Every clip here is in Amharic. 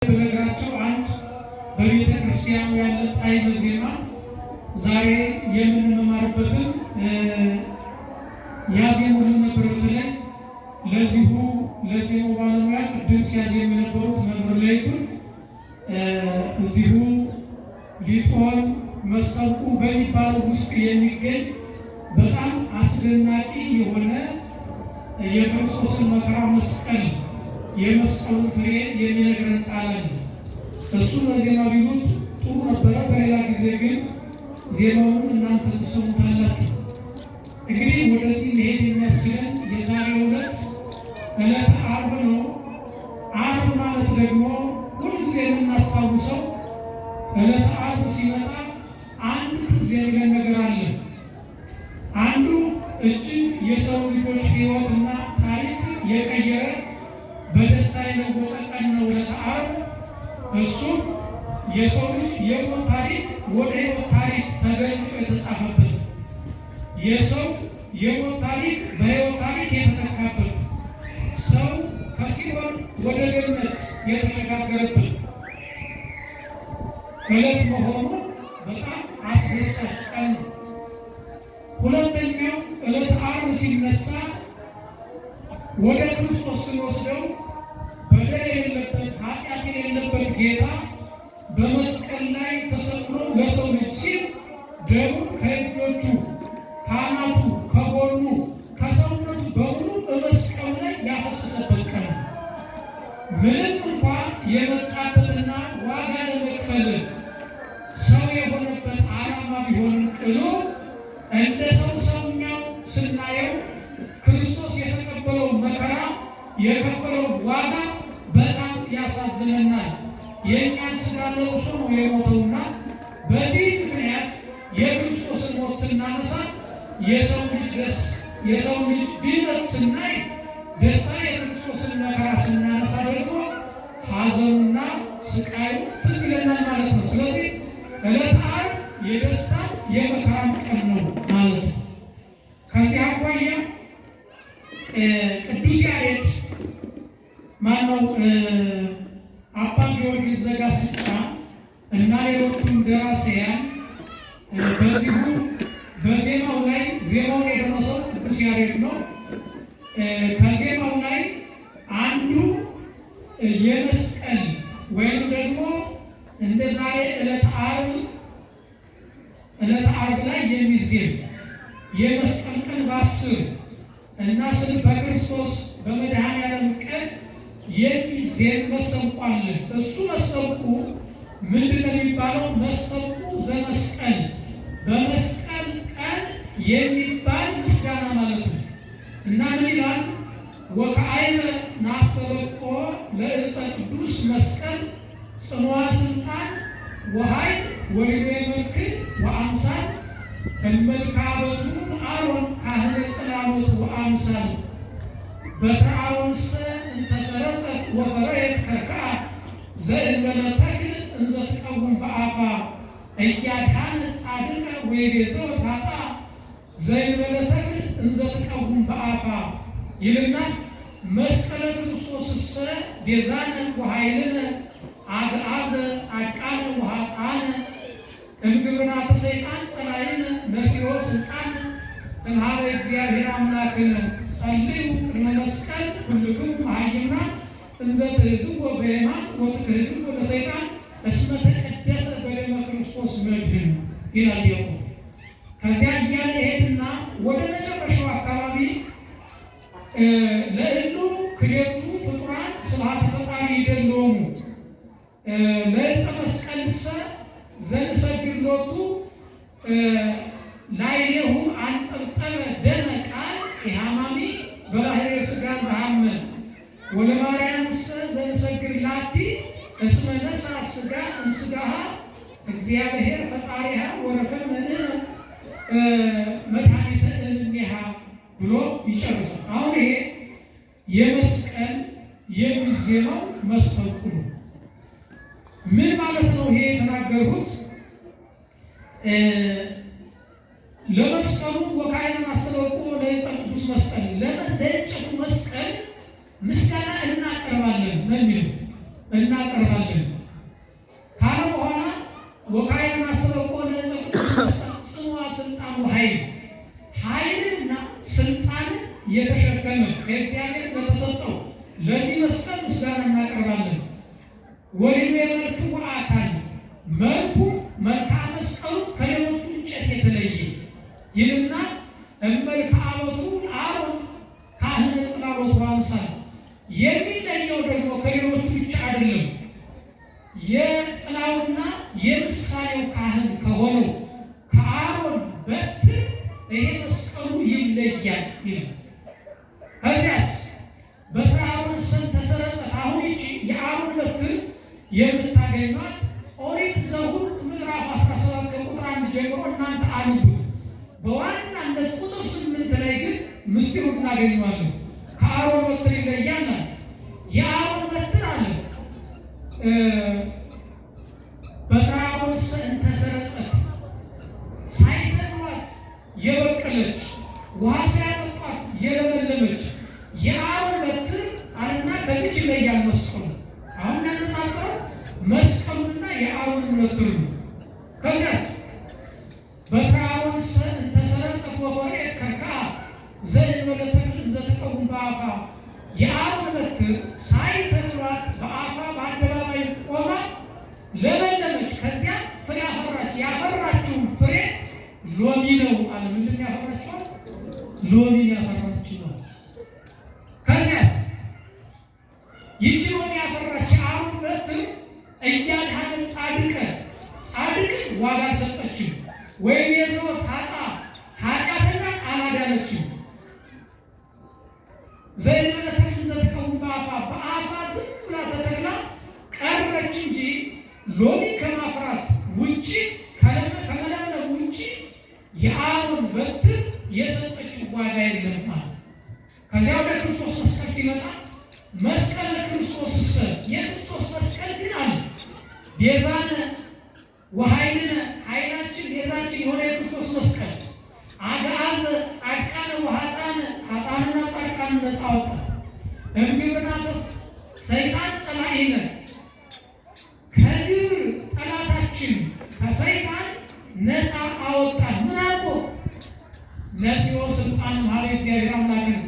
በነገራቸው አንድ በቤተ ክርስቲያኑ ያለ ጣዕመ ዜማ ዛሬ የምንመማርበትን ያዜሙልን ነበር። በተለይ ለዚሁ ለዜማው ባለሙያ ቅድም ሲያዜሙ የነበሩት መምህር ለይኩን እዚሁ ሊጦን መስጠብቁ በሚባለው ውስጥ የሚገኝ በጣም አስደናቂ የሆነ የክርስቶስን መከራ መስቀል የመስቀሉን ፍሬ የሚነግረን ቃል አለ። እሱ በዜማ ቢሉት ጥሩ ነበረ። በሌላ ጊዜ ግን ዜማውን እናንተ ትሰሙታላችሁ። እንግዲህ ወደዚህ መሄድ የሚያስችለን የዛሬው ዕለት ዕለተ ዓርብ ነው። ዓርብ ማለት ደግሞ ሁልጊዜ የምናስታውሰው ዕለተ ዓርብ ሲመጣ አንድ ትዝ የሚለን ነገር አለ። አንዱ እጅግ የሰው ልጆች ሕይወትና ታሪክ የቀየረ በደስታ የለወጠ ቀን ነው ዕለተ ዓርብ። እሱም የሰው ልጅ የሞት ታሪክ ወደ ሕይወት ታሪክ ተገልጦ የተጻፈበት፣ የሰው የሞት ታሪክ በሕይወት ታሪክ የተተካበት፣ ሰው ከሲኦል ወደ ገነት የተሸጋገረበት ዕለት መሆኑ በጣም አስደሳች ቀን ነው። ሁለተኛው ዕለተ ዓርብ ሲነሳ ወደ ክርስቶስ ስንወስደው በደል የሌለበት፣ ኃጢአት የሌለበት ጌታ በመስቀል ላይ ተሰቅሎ ለሰው ልጅ ሲል ደሙን ከእጆቹ፣ ከአናቱ፣ ከጎኑ፣ ከሰውነቱ በሙሉ በመስቀሉ ላይ ያፈሰሰበት ቀን ነው። ምንም እንኳ የመጣበትና ዋጋ ለመክፈል ሰው የሆነበት ዓላማ ቢሆንም ቅሉ እንደ ሰው ሰውኛው ስናየው ክርስቶስ የተቀበለው መከራ፣ የከፈለው ዋጋ በጣም ያሳዝነናል። የእኛን ስጋ ለብሶ ነው የሞተውና በዚህ ምክንያት የክርስቶስን ሞት ስናነሳ የሰው ልጅ ደስ የሰው ልጅ ድነት ስናይ ደስታ፣ የክርስቶስን መከራ ስናነሳ ደግሞ ሐዘኑና ስቃዩ ትዝ ይለናል ማለት ነው። ስለዚህ ዕለተ ዓርብ የደስታ የመከራም ቀን ነው ማለት ነው። ከዚህ አኳያ ቅዱስ ያሬድ ማነው አባ ጊዮርጊስ ዘጋስጫ እና ሌሎቹም ደራሲያን በዚሁ በዜማው ላይ ዜማውን የደረሰው ቅዱስ ያሬድ ነው። ከዜማው ላይ አንዱ የመስቀል ወይም ደግሞ እንደ ዛሬ ዕለተ ዓርብ ዕለተ ዓርብ ላይ የሚዜም የመስቀል ቀን በ10 እና ስል በክርስቶስ በመድኃኔዓለም ቀን የሚዜም መሰንቆ አለ። እሱ መሰንቆ ምንድን ነው የሚባለው? መሰንቆ ዘመስቀል፣ በመስቀል ቀን የሚባል ምስጋና ማለት ነው። እና ምን ይላል? ወከአይበ ናስተበቆ ለዕፀ ቅዱስ መስቀል ጽኑዓ ስልጣን ወኃይል ወልዌ መልክ ወአምሳል እመልካበቱ አሮን ካህነ ጽላሎት ወአምሳል በትረ አሮንሰ እንተሰረጸት ወፈረየት ከርክዓ ዘእንበለ ተክል እንዘ ትቀውም በአፋ እያድኃነ ጻድቀ ወይቤዘው ታጣ ዘእንበለ ተክል እንዘ ትቀውም በአፋ ይልና መስቀለ ክርስቶስሰ ቤዛነ ወኃይልነ አግዓዘ ጻድቃነ ወኃጥአነ እምግብርናተ ሰይጣን ጸላኢነ መሲሖ ስልጣነ እምኀበ እግዚአብሔር አምላክነ ጸልዩ ቅድመ መስቀል ኩልክሙ መሃይምናን እንዘ ትሕዝዎ በየማን ወትክህድዎ ለሰይጣን እስመ ተቀደሰ በደመ ክርስቶስ መድህን ይላል ዲያቆን። ከዚያ እያለ ይሄድና ወደ መጨረሻው አካባቢ ለእሉ ክልኤቱ ፍጡራን ስብሐተ ፈጣሪ ይደልዎሙ ለዕፀ መስቀልሰ ዘንሰግድ ሎቱ ላዕሌሁ አንጠብጠበ ደመ ቃል ኢሃማሚ በባሕርየ ሥጋ ዘሐመ ወለማርያምሰ ዘንሰግድ ላቲ እስመ ነሣ ሥጋ እምሥጋሃ እግዚአብሔር ፈጣሪሃ ወረከብነ ንሕነ መድኃኒተ እምኔሃ ብሎ ይጨርሳል። አሁን ይሄ የመስቀል የሚዜመው መሰንቆ ነው። ምን ማለት ነው? ይሄ የተናገርኩት ለመስቀሉ ወካይነ ማስተበቁ ለዕፀ ቅዱስ መስቀል፣ ለእንጨቱ መስቀል ምስጋና እናቀርባለን ነው የሚለው። እናቀርባለን ካለ በኋላ ወካዕበ ናስተበቍዕ ለዕፀ ቅዱስ መስቀል ጽኑዓ ስልጣኑ ኃይል ኃይልንና ስልጣንን የተሸከመ ከእግዚአብሔር ለተሰጠው ለዚህ መስቀል ምስጋና እናቀርባለን። ወሊዱ የመልክ አካል መልኩ መልክዓ መስቀሉ ከሌሎቹ እንጨት የተለየ ይልና እመልክዓ አበቱ አሮን ካህነ ጽላሎቱ አምሳል የሚለየው ደግሞ ከሌሎቹ ብቻ አይደለም። የጥላውና የምሳሌው ካህን ከሆነው ከአሮን በትር ይሄ መስቀሉ ይለያል ይላል። ከዚያስ በትረ አሮን ሰን ተሰረጸት። አሁን ይቺ የአሮን በትር የምታገኟት ኦሪት ዘኍልቍ ምዕራፍ 17 ከቁጥር 1 ጀምሮ እናንተ አንቡት። በዋናነት ቁጥር 8 ላይ ግን ምስጢሩ እናገኘዋለን። ከአሮን በትር ይለያል። የአሮን በትር አለ በትረ አሮን ሰን ተሰረጸት ሳይተክሏት የበቀለች ውሃ ሳያጠጧት የለመለመች የአሮን በትር አለና ከዚች ይለያል መስቀሉ። አሁን ያነጻጸረው መስቀሉንና የአሮንን በትር ነው። ከዚያስ በትረ አሮን እንተሰረጸት ወፈርየት ከርክዓ ዘእንበለ ተክል ዘተቀውም በአፋ የአሮን በትር ሳይተክሏት በአፋ በአደባባይ ቆማ ለመለመች። ከዚያ ፍሬ አፈራች። ያፈራችውን ፍሬ ሎሚ ነው አለ። ምንድን ነው ያፈራችው? ሎሚ ያፈራችው ነው። ከዚያስ ይቺ ሎሚ ያፈራች አሮን በትር እያድሃነ ጻድቀ ጻድቅን ዋጋ አልሰጠችም፣ ወይም የዘወት ኃጥአ ኃጢአተኛን አላዳነችም። ዘእንበለ ተክል ዘትቀውም በአፋ በአፋ ዝም ብላ ተተክላ ቀረች እንጂ ሎሚ ከማፍራት ውጭ ከመለምለም ውጭ የአሮን በትር የሰጠችው ዋጋ የለም ማለት። ከዚያ ወደ ክርስቶስ መስቀል ሲመጣ መስቀለ ክርስቶስ የክርስቶስ መስቀል ግን አለ ቤዛነ ወኃይልነ ኃይላችን ቤዛችን የሆነ የክርስቶስ መስቀል አግዓዘ ጻድቃነ ወኃጥአነ ኃጥአንና ጻድቃንን ነፃ አወጣ። እምግብርናተ ሰይጣን ጸላኢነ ከግብር ጠላታችን ከሰይጣን ነፃ አወጣን። ምን አድርጎ? ነሲኦ ስልጣን ሀበ እግዚአብሔር አምላክን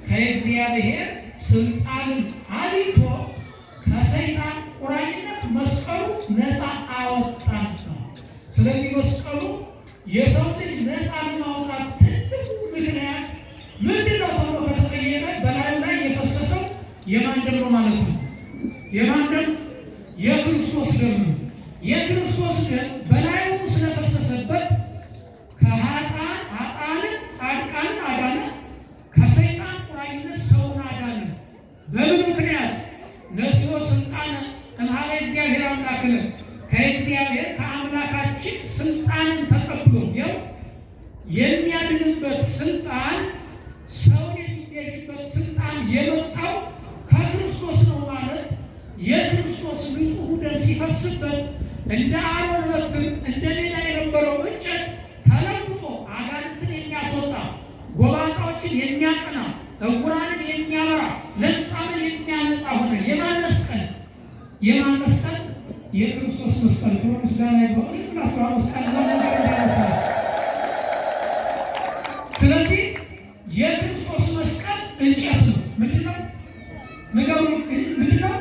ከእግዚአብሔር ስልጣንን አግኝቶ ከሰይጣን ቁራኝነት መስቀሉ ነፃ አወጣን ነው። ስለዚህ መስቀሉ የሰው ልጅ ነፃ ለማውጣት ትልቁ ምክንያት ምንድን ነው ተብሎ ከተጠየቀ በላዩ ላይ የፈሰሰው የማን ደም ነው ማለት ነው? የማን ደም? የክርስቶስ ደም ነው። የክርስቶስ ደም በላዩ ስለፈሰሰበት ከኃጥአን ኃጥአንን ጻድቃንን አዳነ፣ ከሰይጣን ቁራኝነት ሰውን አዳነ። በምን ምክንያት? ነሲኦ ስልጣነ እምኀበ እግዚአብሔር አምላክነ ከእግዚአብሔር ከአምላካችን ስልጣንን ተቀብሎ ይኸው የሚያድንበት ስልጣን ሰውን የሚገዥበት ስልጣን የመጣው ከክርስቶስ ነው ማለት የክርስቶስ ንጹሕ ደም ሲፈስበት እንደ አሮን በትር እንደ ሌላ የነበረው እንጨት ተለውጦ አጋንንትን የሚያስወጣ ጎባጣዎችን የሚያቀና ዕውራንን የሚያበራ ለምጻምን የሚያነጻ ሆነ። የማን መስቀል? የማን መስቀል? የክርስቶስ መስቀል። ክብር ምስጋና ይግባው። ሁላችሁ መስቀል ነገር እንዳይመስል። ስለዚህ የክርስቶስ መስቀል እንጨት ነው። ምንድን ነው ንገሩ? ምንድን ነው?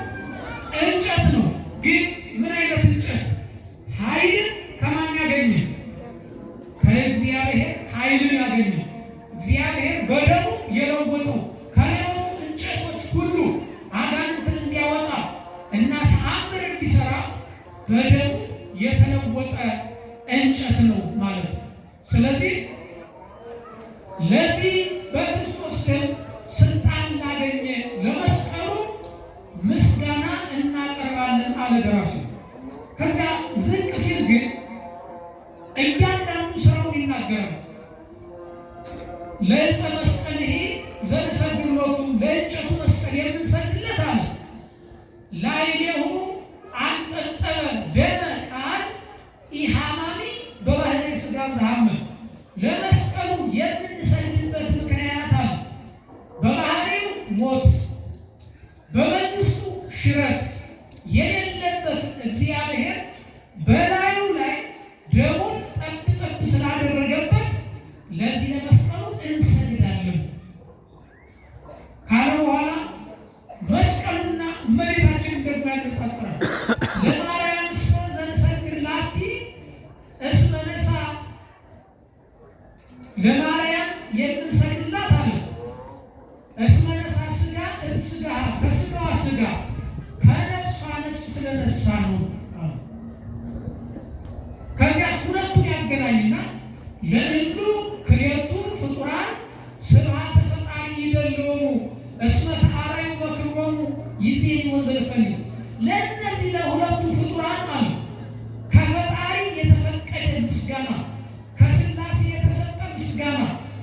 እንጨት ነው። ግን ምን አይነት እንጨት? ኃይልን ከማን ያገኘ? ከእግዚአብሔር ኃይልን ያገኘ። እግዚአብሔር በደሙ የለወጠው ከሌሎቹ እንጨቶች ሁሉ አጋንንትን እንዲያወጣ እና ተአምር እንዲሰራ በደሙ የተለወጠ እንጨት ነው ማለት ነው። ስለዚህ ለዚህ በክርስቶስ ደም ስልጣን ላገኘ ለመስቀሉ ምስጋና እናቀርባለን አለ ደራሲው። ከዚያ ዝቅ ሲል ግን እያንዳንዱ ስራውን ይናገራል። ለዕፀ መስቀል ይሄ ዘንሰግድ ሎቱ ለእንጨቱ መስቀል የምንሰግድለት አለ ላዕሌሁ አንጠጠበ ደመ ቃል ኢሃማሚ በባህሪ ሥጋ ዘሐመ ለመስቀሉ የምንሰግድበት ምክንያት አለ። በባህሪው ሞት በመንግስቱ ሽረት እግዚአብሔር በላዩ ላይ ደሙን ጠብ ጠብ ስላደረገበት ለዚህ ለመስቀሉ እንሰግዳለን ካለ በኋላ መስቀሉና እመቤታችንን ደግሞ ያነጻጽራል። ለማርያም ዘንሰግድ ላቲ እስመ ነሳ፣ ለማርያም የምንሰግድላት አለ እስመ ነሳ ስጋ እምስጋ፣ ከስጋዋ ስጋ ከነፍሷ ነፍስ ስለነሳ ነው። ከዚያ ሁለቱን ያገናኝና ለእሉ ክልኤቱ ፍጡራን ስብሐተ ፈጣሪ ይደልዎሙ እስመ ተአረዩ በክብሮሙ ይዜኒ ወዘልፈኒ። ለእነዚህ ለሁለቱ ፍጡራን አሉ ከፈጣሪ የተፈቀደ ምስጋና፣ ከሥላሴ የተሰጠ ምስጋና፣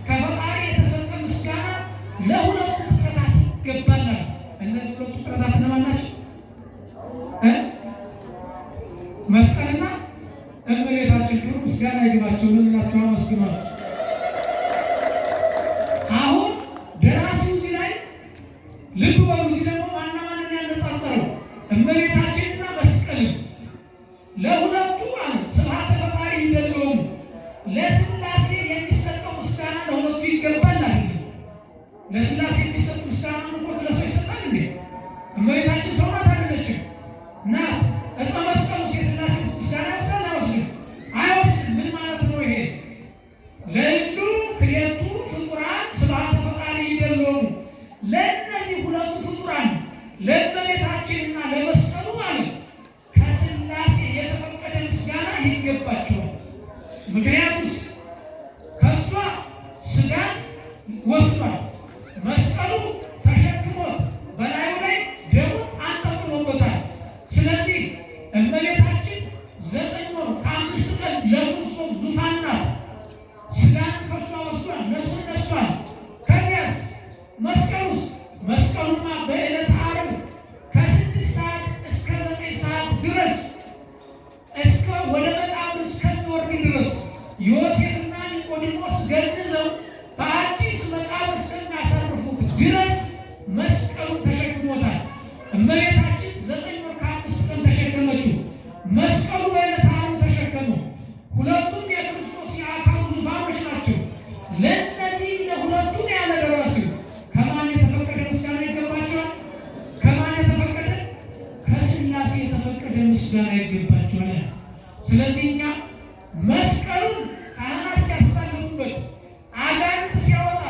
ከፈጣሪ የተሰጠ ምስጋና ለሁለቱ ፍጥረታት ይገባላል። እነዚህ ሁለቱ ፍጥረታት እነማን ናቸው? መስቀልና እመቤታችን። ክብር ምስጋና ይግባቸው። ልንላቸው አመስግኗቸው። አሁን ደራሲው እዚህ ላይ ልብ በሉ። እዚህ ደግሞ ማና ማንን ያነጻጸረው? እመቤታችንና መስቀልን። ለሁለቱ አለ ስብሐተ ፈጣሪ ይደለውም፣ ለሥላሴ የሚሰጠው ምስጋና ለሁለቱ ይገባል አይደለም። ለሥላሴ የሚሰጥ ምስጋና እኮ ለሰው ይሰጣል እንዴ? እመቤታችን ሰው ናት አይደለችም? ናት። ዕፀ መስቀሉ የሥላሴ ምስጋና ይወስዳል አይወስድም? አይወስድም። ምን ማለት ነው ይሄ? ለእሉ ክልኤቱ ፍጡራን ስብሐተ ፈጣሪ ይደለሙ፣ ለእነዚህ ሁለቱ ፍጡራን ለእመቤታችንና ለመስቀሉ አለ ከሥላሴ የተፈቀደ ምስጋና ይገባቸዋል። ምክንያቱስ ከእሷ ስጋን ወስዷል። መስቀሉ ተሸክሞት በላዩ ላይ ደሙን አንጠልጥሎበታል። ስለዚህ እመቤታችን 9 ወር ከ5 ቀን ለክርስቶስ ዙፋን ናት። ስጋን ከእሷ ወስዷል፣ ነፍስን ነስቷል። ከዚያስ መስቀሉስ? መስቀሉማ በዕለተ ዓርብ ከ6 ሰዓት እስከ 9 ሰዓት ድረስ እስከ ወደ መቃብር እስከሚወርድ ድረስ ዮሴፍና ኒቆዲሞስ ገንዘው በአዲስ መቃብር እስከሚያሳርፉት ድረስ መስቀሉን ተሸክሞታል። እመቤታችን 9 ወር ከ5 ቀን ተሸከመችው። መስቀሉ በዕለተ ዓርብ ተሸከመው። ሁለቱም የክርስቶስ የአካሉ ዙፋኖች ናቸው። ለእነዚህ ለሁለቱም ያለ ደራሲው ከማን የተፈቀደ ምስጋና ይገባቸዋል? ከማን የተፈቀደ? ከሥላሴ የተፈቀደ ምስጋና ይገባቸዋል። ስለዚህ እኛ መስቀሉን ካህናት ሲያሳልሙበት አጋንንት ሲያወጣ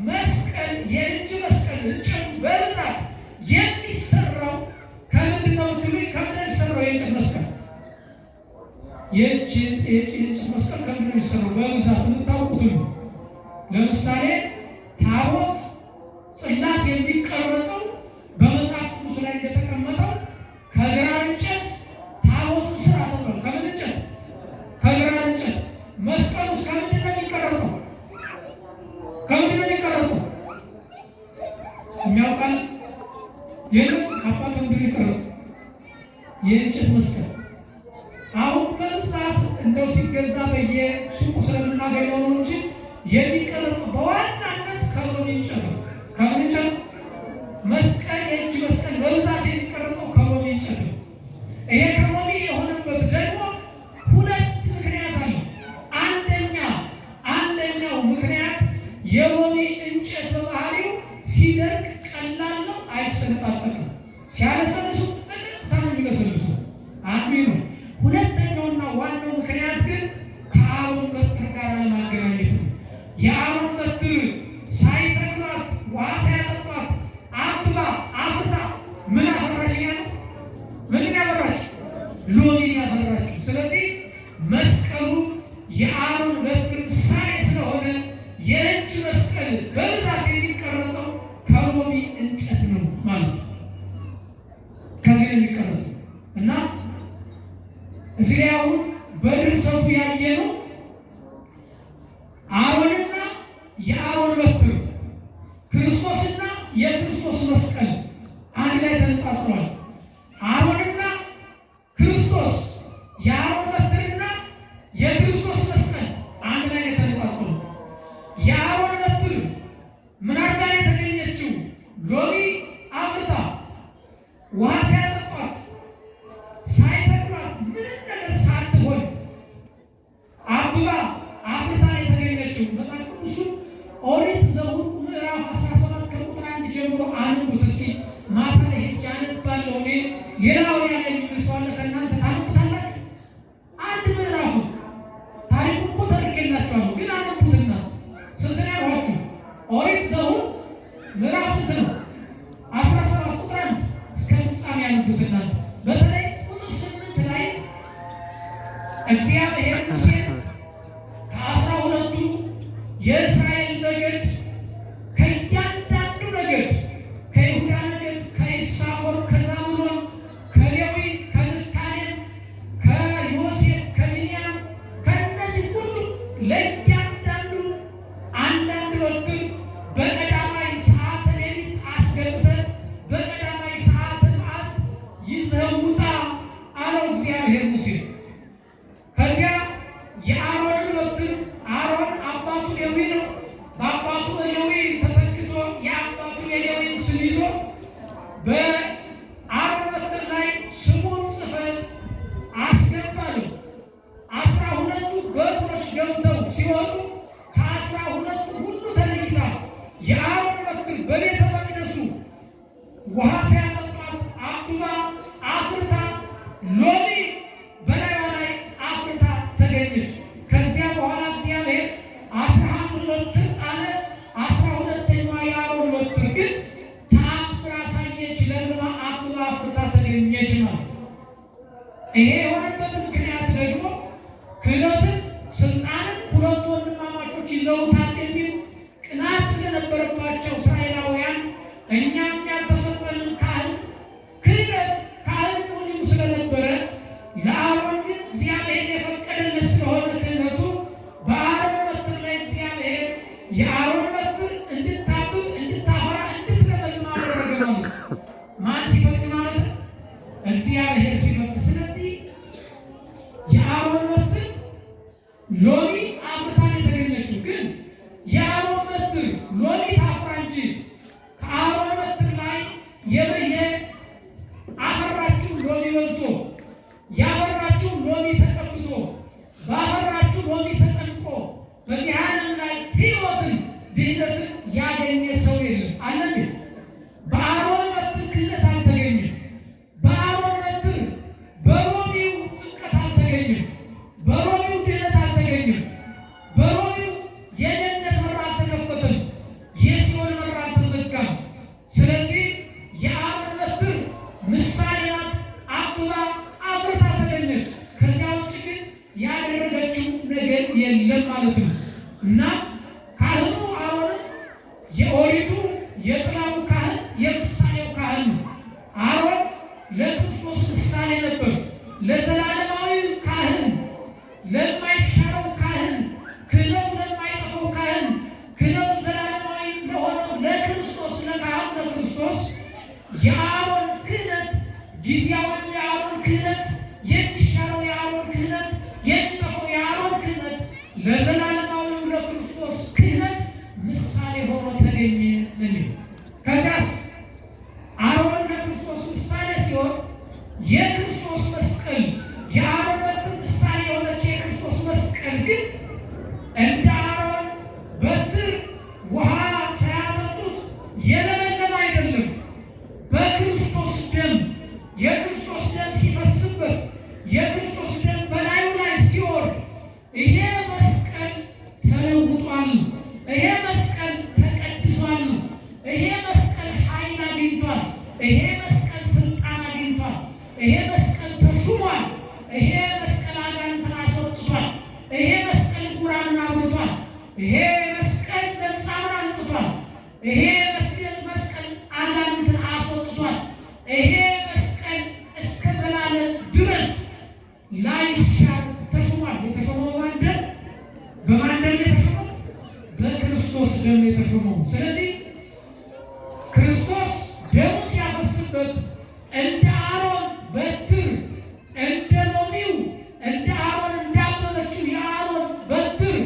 መስቀል የእጅ መስቀል እንጨቱ በብዛት የሚሰራው ከምንድን ነው ብትሉኝ፣ ከምንድን ነው የሚሰራው የእንጨት መስቀል? የእጅ የእንጨት መስቀል ከምንድን ነው የሚሰራው? በብዛት የምታውቁት ነው። ለምሳሌ ታቦት ጽላት የሚቀረጸው በመጽሐፍ ቅዱስ ላይ እንደተቀመጠው ከግራር እንጨት ታቦቱን ስራ ተብሏል። ከምን እንጨት? ከግራር እንጨት። መስቀሉስ ከምንድን ነው የሚቀረጸው? ከምንድን ነው የሚቀረጸው? የሚያውቃል የለም? አባ ከምንድን ነው የሚቀረጸው? የእንጨት መስቀል አሁን በብዛት እንደው ሲገዛ በየሱቁ ስለምናገኘው ነው እንጂ የሚቀረጸው በዋናነት ከሎሚ እንጨት ነው። ከምን እንጨት ነው? መስቀል የእጅ መስቀል በብዛት የሚቀረጸው ከሎሚ እንጨት ነው። ይሄ ከሎሚ የሆነበት ደግሞ ሁለት ምክንያት አለው። አንደኛው ምክንያት የሎሚ እንጨት በባህሪው ሲደርቅ ቀላል ነው፣ አይሰነጣጠቅም። ሲያለሰልሱት በቀጥታ ነው የሚለሰልሱ። አንዱ ነው። ሁለተኛውና ዋናው ምክንያት ግን ከአሮን በትር ጋር ለማገናኘት ነው። የአሮን በትር ሳይተክሏት ውሃ ሳያጠጧት አብባ አፍርታ ምን አፈራች? ያለው ምን ያፈራች? ሎሚን ያፈራችው። ስለዚህ መስቀሉ የአሮን በትር ምሳሌ ስለሆነ የእጅ መስቀል በብዛት የሚቀረጸው ከሎሚ እንጨት ነው ማለት ነው። ከዚህ ነው የሚቀረጸው እና እዚህ ላይ አሁን በድርሰቱ ያየነው አሮንና የአሮን በትር፣ ክርስቶስና የክርስቶስ መስቀል አንድ ላይ ተነጻጽሯል። አሮንና ክርስቶስ፣ የአሮን በትርና የክርስቶስ መስቀል አንድ ላይ የተነጻጸሩ። የአሮን በትር ምን አድርጋ የተገኘችው? ሎሚ አፍርታ ውሃ ሳያጠጧት ሳይተክሏት አብባ አፍርታ የተገኘችው። መጽሐፍ ቅዱሱን ኦሪት ዘኍልቍ ምዕራፍ 17 ከቁጥር 1 ጀምሮ አንብቡት እስኪ። ማታ ላይ ሄጄ አነባለሁ እኔ። ሌላው ያለ የሚል ሰው አለ ከእናንተ? ታነቡታላችሁ? አንድ ምዕራፉ ታሪኩ እኮ ተርኬላችኋለሁ፣ ግን አንብቡትና። ስንት ነው ያልኋችሁ? ኦሪት ዘኍልቍ ምዕራፍ ስንት ነው? 17 ቁጥር 1 እስከ ፍጻሜ ያነቡት እናንተ። በተለይ ቁጥር 8 ላይ እግዚአብሔር ሙሴን ከ12ቱ የእስራኤል ነገድ ከእያንዳንዱ ነገድ፣ ከይሁዳ ነገድ፣ ከይሳኮር፣ ከዛብሎን፣ ከሌዊ፣ ከንፍታሌም፣ ከዮሴፍ፣ ከቢንያም፣ ከእነዚህ ሁሉ ለእያንዳንዱ አንዳንድ በትር በቀዳማይ ሰዓተ ሌሊት አስገብተህ በቀዳማይ ሰዓተ መዓልት ይዘህ ውጣ አለው እግዚአብሔር ሙሴን። ከዚያ የአሮንን በትር፣ አሮን አባቱ ሌዊ ነው። በአባቱ በሌዊ ተተክቶ የአባቱ የሌዊን ስም ይዞ በአሮን በትር ላይ ስሙን ጽፈህ አስገባለሁ። 12ቱ በትሮች ገብተው ሲወጡ ከ12ቱ ሁሉ ተለይታ የአሮን በትር በቤተ መቅደሱ ውሃ ሲያጠጧት አብባ አፍርታ ሎሚ በላይዋ ላይ አፍርታ ተገኘች። ከዚያ በኋላ እግዚአብሔር 11 በትር ጣለ። 12ኛዋ የአሮን በትር ግን ተአምር አሳየች። ለምልማ አብባ አፍርታ ተገኘች ማለት ነው። ይሄ የሆነበት ምክንያት ደግሞ ክህነትን ስልጣንን ሁለቱ ወንድማማቾች ይዘውታል የሚል ቅናት ስለነበረባቸው እስራኤላውያን እኛም ያልተሰጠንን ካህን ክህነት ካህን ሁኑ ስለነበረ፣ ለአሮን ግን እግዚአብሔር የፈቀደለት ስለሆነ ክህነቱ በአሮን በትር ላይ እግዚአብሔር የአሮን በትር እንድታብብ፣ እንድታፈራ፣ እንድትለመልም አደረገ ማለት ነው። ማን ሲፈቅድ ማለት ነው? እግዚአብሔር ሲፈቅድ። ስለዚህ የአሮን በትር ሎሚ አፍርታ ነው የተገኘችው። ግን የአሮን በትር ሎሚ ታፍራ እንጂ ከአሮን በትር ላይ የበየ አፈራችው ሎሚ በልቶ፣ ያፈራችው ሎሚ ተቀብቶ፣ ባፈራችው ሎሚ ተጠምቆ በዚህ ዓለም ላይ ሕይወትን ድህነትን ያገኘ ሰው የለም። አለ እንዴ? በአሮን በትር ክህነት አልተገኘም። በአሮን በትር በሎሚው ጥምቀት አልተገኘም። በሎሚው ድህነት አልተገኘም። በሎሚው የገነት በር አልተከፈተም። የሲኦል በር አልተዘጋም። ስለዚህ የአሮን በትር ምሳሌ ናት። አብባ አፍርታ ተገኘች። ከዚያ ውጭ ግን ያደረገችው ነገር የለም ማለት ነው። እና ካህኑ አሮን የኦሪቱ የጥላው ካህን የምሳሌው ካህን ነው። አሮን ለክርስቶስ ምሳሌ ነበር። ለዘላለማዊ ካህን፣ ለማይሻረው ካህን፣ ክህነቱ ለማይጠፋው ካህን፣ ክህነቱ ዘላለማዊ ለሆነው ለክርስቶስ፣ ለካህኑ ለክርስቶስ የአሮን ክህነት፣ ጊዜያዊው የአሮን ክህነት፣ የሚሻረው የአሮን ክህነት፣ የሚጠፋው የአሮን ክህነት ለዘላለማዊው ለክርስቶስ ክህነት ምሳሌ ሆኖ ተገኘ ነው የሚለው። ከዚያስ አሮን ለክርስቶስ ምሳሌ ሲሆን የክርስቶስ መስቀል፣ የአሮን በትር ምሳሌ የሆነች የክርስቶስ መስቀል ግን እንደ አሮን በትር ውሃ ሳያጠጡት የለመለመ አይደለም። በክርስቶስ ደም፣ የክርስቶስ ደም ሲፈስበት፣ የክርስቶስ ደም በላዩ ላይ ሲወርድ ይሄ መስቀል ተለውጧል። ይሄ መስቀል ተቀድሷል። ይሄ መስቀል ኃይል አግኝቷል። ይሄ መስቀል ስልጣን አግኝቷል። ይሄ መስቀል ተሹሟል። ይሄ መስቀል አጋንንትን አስወጥቷል። ይሄ መስቀል ዕውራንን አብርቷል። ይሄ መስቀል ለምጻምን አንጽቷል። ይሄ መስቀል አጋንንትን አስወጥቷል። ይሄ መስቀል እስከ ዘላለም ድረስ ላይሻር ተሹሟል። የተሾመው በማን ደም? በማን ደም የተሾመው? በክርስቶስ ደም የተሾመው። ስለዚህ ክርስቶስ ደሙ ሲያፈስበት እንደ አሮን በትር፣ እንደ ሎሚው፣ እንደ አሮን እንዳበበችው የአሮን በትር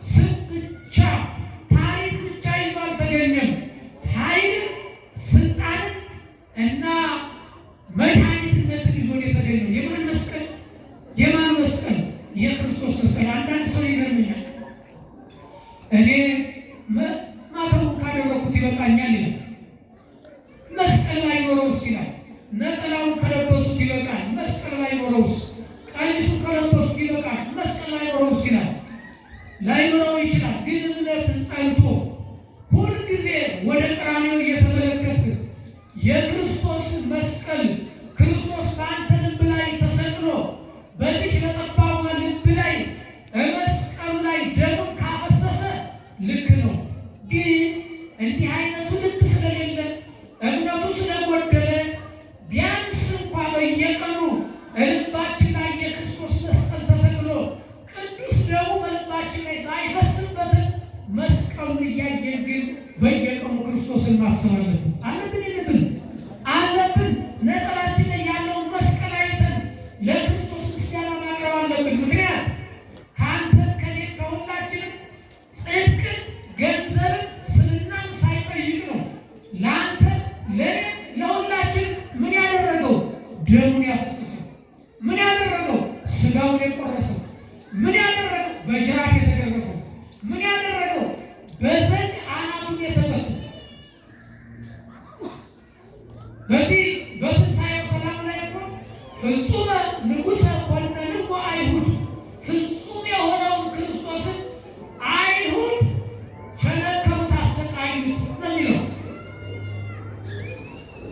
ስም ብቻ ታሪክ ብቻ ይዞ አልተገኘም። ኃይልን፣ ስልጣንን እና መድኃኒትነትን ይዞ ነው የተገኘው። የማን መስቀል? የማን መስቀል? የክርስቶስ መስቀል። አንዳንድ ሰው ይገርመኛል። እኔ ማተቡን ካደረኩት ይበቃኛል ይላል። መስቀል ባይኖረውስ ይላል። ነጠላውን ከለበሱት ይበቃል። መስቀል ባይኖረውስ፣ ቀሚሱን ከለበሱት ይበቃል። መስቀል ባይኖረውስ ይላል። ላይኖረው ይችላል። ግን እምነት ጸንቶ ሁልጊዜ ወደ ቀራንዮ እየተመለከት የክርስቶስ መስቀል ክርስቶስ በአንተ ልብ ላይ ተሰቅሎ በዚች በጠባቧ ልብ ላይ መስቀሉ ላይ ደሙን ካፈሰሰ ልክ ነው። ግን እንዲህ አይነቱ ልብ ስለሌለ እምነቱ ስለጎደለ ቢያንስ እንኳ በየቀኑ ልባችን ላይ የክርስቶስ መስቀል ተተክሎ ቅዱስ ደሙ በልባችን ላይ ባይፈስበትም መስቀሉን እያየን ግን በየቀኑ ክርስቶስን ማሰብ አለብን። አለብን የለብን? አለብን። ነጠላችን ላይ ያለውን መስቀል አይተን ለክርስቶስ ምስጋና ማቅረብ አለብን። ምክንያት ከአንተ ከኔ ከሁላችንም ጽድቅን፣ ገንዘብን፣ ስልናን ሳይጠይቅ ነው ለአንተ ለእኔ ለሁላችን ምን ያደረገው? ደሙን ያፈሰሰው። ምን ያደረገው? ስጋውን የቆረሰው። ምን ያደረገው? በጅራፍ የተገረፈው። ምን ያደረገው? በዘንግ አናቱን የተመታው። በዚህ በትንሣኤው ሰላም ላይ እኮ ፍጹመ ንጉሠ ኮነንዎ አይሁድ፣ ፍጹም የሆነውን ክርስቶስን አይሁድ ቸነከሩት፣ አሰቃዩት ነው የሚለው።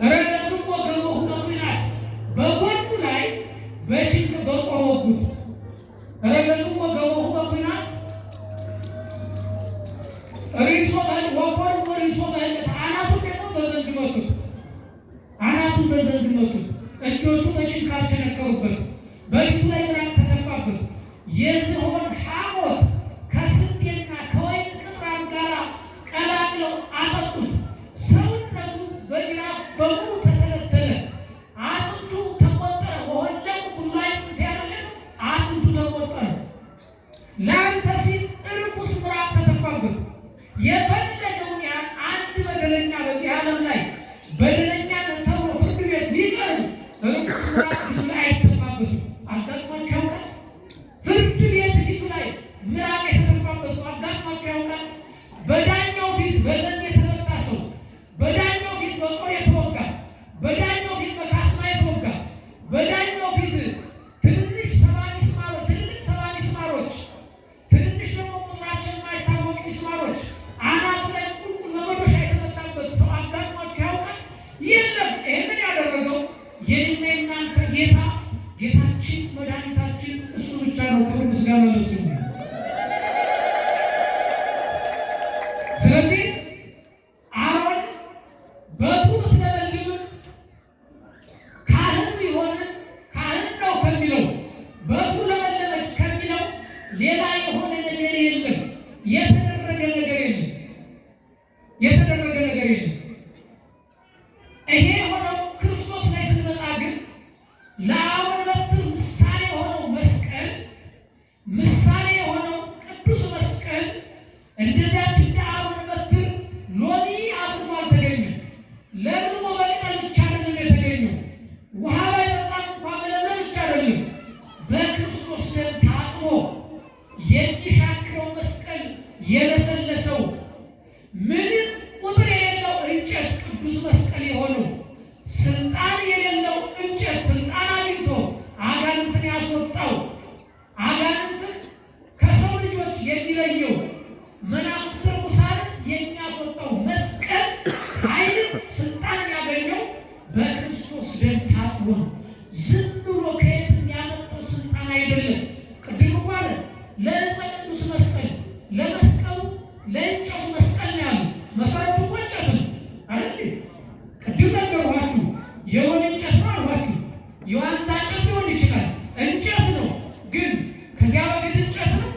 ረገዝዎ ገቦሁ በኩናት፣ በጎኑ ላይ በጭንቅ በጦር ወጉት። ረገዝዎ ገቦሁ በኩናት ሪሶ በህል ወኮርዎ ሪሶ በህለት፣ አናቱን ደግሞ በዘንግ መቱት። አናቱን በዘንግ መቱት። እጆቹ በችንካር ቸነከሩበት። በፊቱ ላይ ምራቅ ተተፋበት። የዝሆን ሐሞት ከስንዴና ከወይን ቅጥራን ጋር ቀላቅለው አጠጡት። ሰውነቱ በጅራፍ በሙሉ ተተለተለ። አጥንቱ ተቆጠረ። ወሆለቁ ኩሉ አዕጽምት ያለ አጥንቱ ተቆጠረ። ለአንተ ሲል እርኩስ ምራቅ ተተፋበት። የፈለገውን ያህል አንድ በደለኛ በዚህ ዓለም ላይ በደለኛ ነህ ተብሎ ፍርድ ቤት ቢቀርብ እርኩስ ምራቅ ፊቱ ላይ አይተፋበትም። አጋጥሟችሁ ያውቃል? ፍርድ ቤት ፊቱ ላይ ምራቅ የተተፋበት ሰው አጋጥሟችሁ ያውቃል? በዳኛው ፊት በዘንግ የተመታ ሰው፣ በዳኛው ፊት በጦር የተወጋ፣ በዳኛው ፊት በካስማ የተወጋ፣ በዳኛው ፊት ትንንሽ 70 ሚስማሮች፣ ትልልቅ 70 ሚስማሮች፣ ትንንሽ ደግሞ ቁጥራቸው የማይታወቅ ሚስማሮች አናቱ ላይ ቁልቁል በመዶሻ የተመታበት ሰው አጋጥሟችሁ ያውቃል? የለም። ይህንን ያደረገው የኔና የናንተ ጌታ ጌታችን መድኃኒታችን እሱ ብቻ ነው። ክብር ምስጋና ለስሙ። ስለዚህ አሮን በትሩ ብትለበልብም ካህን ቢሆንም ካህን ነው ከሚለው በትሩ ለመለመች ከሚለው ሌላ የሆነ ነገር የለም። የተደረገ ነገር የለም። የተደረገ ነገር የለም። ይሄ የሆነው ክርስቶስ ላይ ስንመጣ ግን ለአሮን በትር ምሳሌ የሆነው መስቀል፣ ምሳሌ የሆነው ቅዱስ መስቀል እንደዚያች እንደ አሮን በትር ሎሚ አፍርቶ አልተገኘም። ለምልሞ በቅጠል ብቻ አይደለም የተገኘው። ውሃ ባይጠጣም እንኳ መለምለም ብቻ አይደለም። በክርስቶስ ደም ታጥቦ የሚሻክረው መስቀል የለሰለሰው ምንም ቁጥር የሌለው እንጨት ቅዱስ መስቀል የሆነው ስልጣን የሌለው እንጨት ስልጣን አግኝቶ አጋንንትን ያስወጣው፣ አጋንንትን ከሰው ልጆች የሚለየው፣ መናፍስተ ርኩሳንን የሚያስወጣው መስቀል ኃይልን ስልጣንን ያገኘው በክርስቶስ ደም ታጥቦ ነው። ዝም ብሎ ከየትም ያመጣው ስልጣን አይደለም። ቅድም እኮ አለ ለዕፀ ቅዱስ መስቀል፣ ለመስቀሉ ለእንጨቱ መስቀል ነው ያሉ። መሰረቱ እኮ እንጨት ነው አይደል? ቅድም ነገርኋችሁ። የሎሚ እንጨት ነው አልኋችሁ። የዋንዛ እንጨት ሊሆን ይችላል። እንጨት ነው፣ ግን ከዚያ በፊት እንጨት ነው።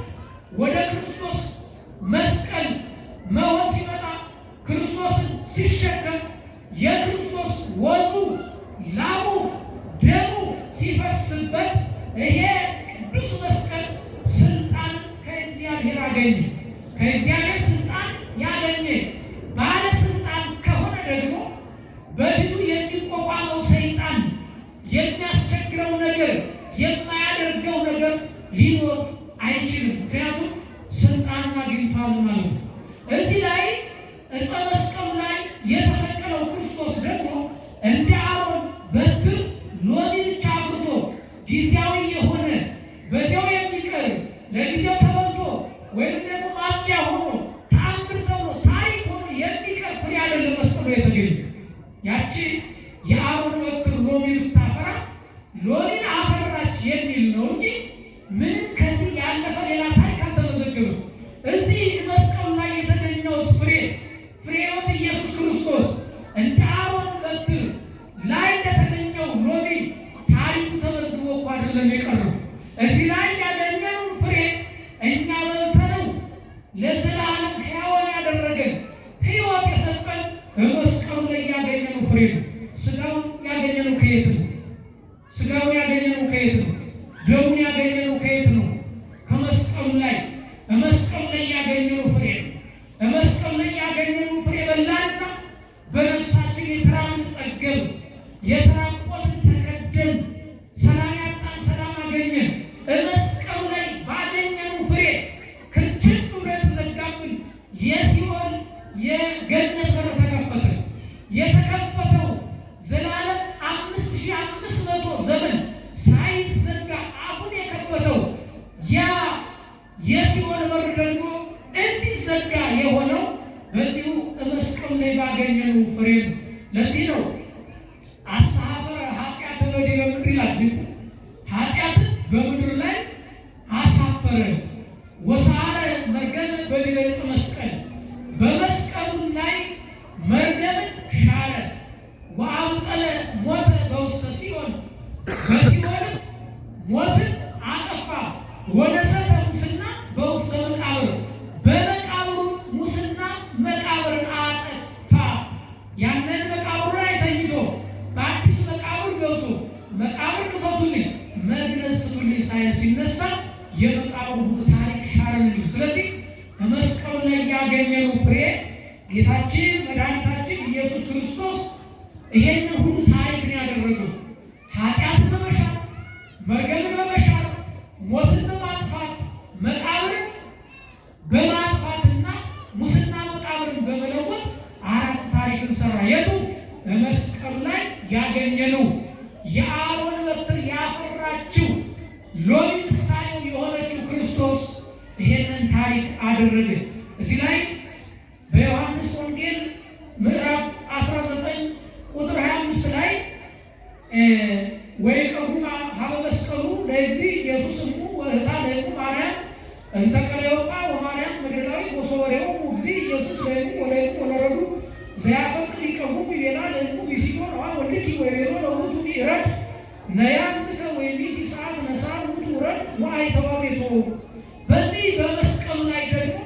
ወደ ክርስቶስ መስቀል መሆን ሲመጣ ክርስቶስን ሲሸከም የክርስቶስ ወዙ፣ ላቡ፣ ደሙ ሲፈስበት ይሄ ቅዱስ መስቀል ስልጣን ከእግዚአብሔር አገኘ። ከእግዚአብሔር ስልጣን ያገኘ ባለስልጣን ከሆነ ደግሞ በፊቱ የሚቋቋመው ሰይጣን የሚያስቸግረው ነገር የማያደርገው ነገር ሊኖር አይችልም። ምክንያቱም ስልጣንን አግኝቷል ማለት ነው። እዚህ ላይ ዕፀ መስቀሉ ላይ የተሰቀለው ክርስቶስ ደግሞ እንደ አሮን በትር ሎሚ ብቻ አፍርቶ ጊዜያዊ የሆነ በዚያው የሚቀር ለጊዜው ተበልቶ ወይም ደግሞ ማጽጃ ሆኖ ተአምር ተብሎ ታሪክ ሆኖ የሚቀር ፍሬ አይደለም መስቀሉ የተገኘ። ያቺ የአሮን በትር ሎሚ ብታፈራ ሎሚን አፈራች የሚል ነው እንጂ ምንም ከዚህ ያለፈ ሌላ ታሪክ አልተመዘገበም። እዚህ መስቀሉ ላይ የተገኘው ፍሬ ፍሬ ሕይወት ኢየሱስ ክርስቶስ እንደ አሮን በትር ላይ እንደተገኘው ሎሚ ታሪኩ ተመዝግቦ እኮ አይደለም የቀረው። እዚህ ላይ ያገኘነውን ፍሬ እኛ በልተነው ለዘላለም ሕያዋን ያደረገን ሕይወት የሰጠን በመስቀሉ ላይ ያገኘነው ፍሬ ነው። ስጋውን ያገኘነው ከየት ነው? ስጋውን ያገኘነው ከየት ነው? ደሙን ያገኘነው ከየት ነው? ከመስቀሉ ላይ በመስቀሉ ላይ ያገኘነው ፍሬ ነው። በመስቀሉ ላይ ያገኘነው ፍሬ በላንና በነፍሳችን የተራብን ጠገብን፣ የተራቆትን ተከደን፣ ሰላም ያጣን ሰላም አገኘን። በመስቀሉ ላይ ባገኘነው ፍሬ ክርችም ብሎ የተዘጋብን የሲኦል የገነት በር ተከፈተ። የተከፈተው ዘላለም 5500 ዘመን ሳይዘጋ አፉን የከፈተው ያ የሲኦል በር ደግሞ እንዲዘጋ የሆነው በዚሁ መስቀሉ ላይ ባገኘነው ፍሬ ነው። ለዚህ ነው አስተሐፈረ ኃጢአተ በዲበ ምድር ይላል ሊቁ። ኃጢአትን በምድር ላይ አሳፈረ፣ ወሰዓረ መርገመ በዲበ ዕፀ መስቀል፣ በመስቀሉ ላይ መርገምን ሻረ። ወአብጠለ ሞተ በውስተ ሲኦል፣ በሲኦልም ሞትን አጠፋ። ወነሰተ ሙስና በውስተ መቃብር፣ በመቃብሩ ሙስና መቃብርን አጠፋ። ያንን መቃብሩ ላይ ተኝቶ በአዲስ መቃብር ገብቶ መቃብር ክፈቱልኝ መግነዝ ፍቱልኝ ሳይል ሲነሳ የመቃብሩ ሁሉ ታሪክ ሻረን። ስለዚህ በመስቀሉ ላይ ያገኘነው ፍሬ ጌታችን መድኃኒታችን ኢየሱስ ክርስቶስ ይሄንን ሁሉ ታሪክ ነው ያደረገው። ኃጢአትን በመሻር መርገምን በመሻር ሞትን በማጥፋት መቃብርን በማጥፋትና ሙስና መቃብርን በመለወጥ አራት ታሪክን ሰራ። የቱ? በመስቀሉ ላይ ያገኘነው የአሮን በትር ያፈራችው ሎሚ ምሳሌው የሆነችው ክርስቶስ ይሄንን ታሪክ አደረገ። እዚህ ላይ በዮሐንስ ወንጌል ምዕራፍ 19 ቁጥር 25 ላይ ወይቀውማ ሀበ መስቀሉ ለእግዚእ ኢየሱስ እሙ ወእህታ ለእሙ ማርያም እንተ ቀለዮጳ ወማርያም መግደላዊት ወሶበሬሆሙ እግዚእ ኢየሱስ ለእሙ ወለእሙ ወለረዱ ዘያፈቅር ይቀውሙ ይቤላ ለእሙ ቢሲቶ ነዋ ወልድኪ ወይቤሎ ለውእቱ ረድ ነያንከ ወይሚቲ ሰዓት ነሳ ውእቱ ረድ ወአይተዋ ቤቶ። በዚህ በመስቀሉ ላይ ደግሞ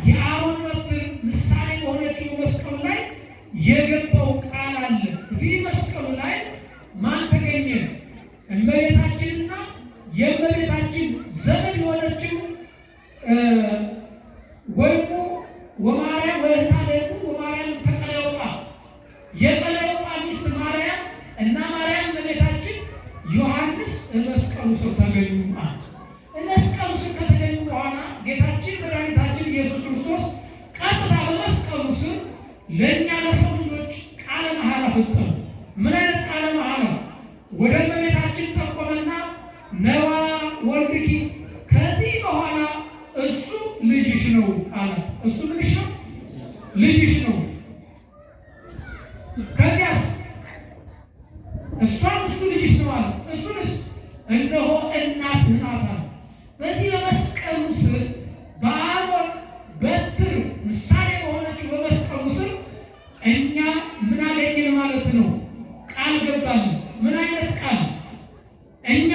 የአሮን በትር ምሳሌ በሆነችው በመስቀሉ ላይ የገባው ቃል አለ። እዚህ መስቀሉ ላይ ማን ተገኘ? እመቤታችንና የእመቤታችን ዘመድ የሆነችው ወይሙ ወማርያም ወእህታ ለእሙ ወማርያም ተቀለዮጳ፣ የቀለዮጳ ሚስት ማርያም እና ማርያም እመቤታችን ዮሐንስ መስቀሉ ስር ተገኙ። መስቀሉ ስር ከተገኙ በኋላ ጌታችን መድኃኒታችን ኢየሱስ ክርስቶስ ቀጥታ በመስቀሉ ስር ለእኛ ለሰው ልጆች ቃለ መሐላ ፈጸመ። ምን አይነት ቃለ መሐላ? ወደ እመቤታችን ጠቆመና ነዋ ወልድኪ፣ ከዚህ በኋላ እሱ ልጅሽ ነው አላት። እሱ ምንሽ ነው? ልጅሽ ነው። ከዚያስ እሷም እሱ ልጅሽ ነው አላት። እሱንስ እነሆ እናትህ ናት አለ። በዚህ በመስቀሉ ስር በአሮን በትር ምሳሌ በሆነችው በመስቀሉ ስር እኛ ምን አገኘን ማለት ነው? ቃል ገባልን። ምን አይነት ቃል? እኛ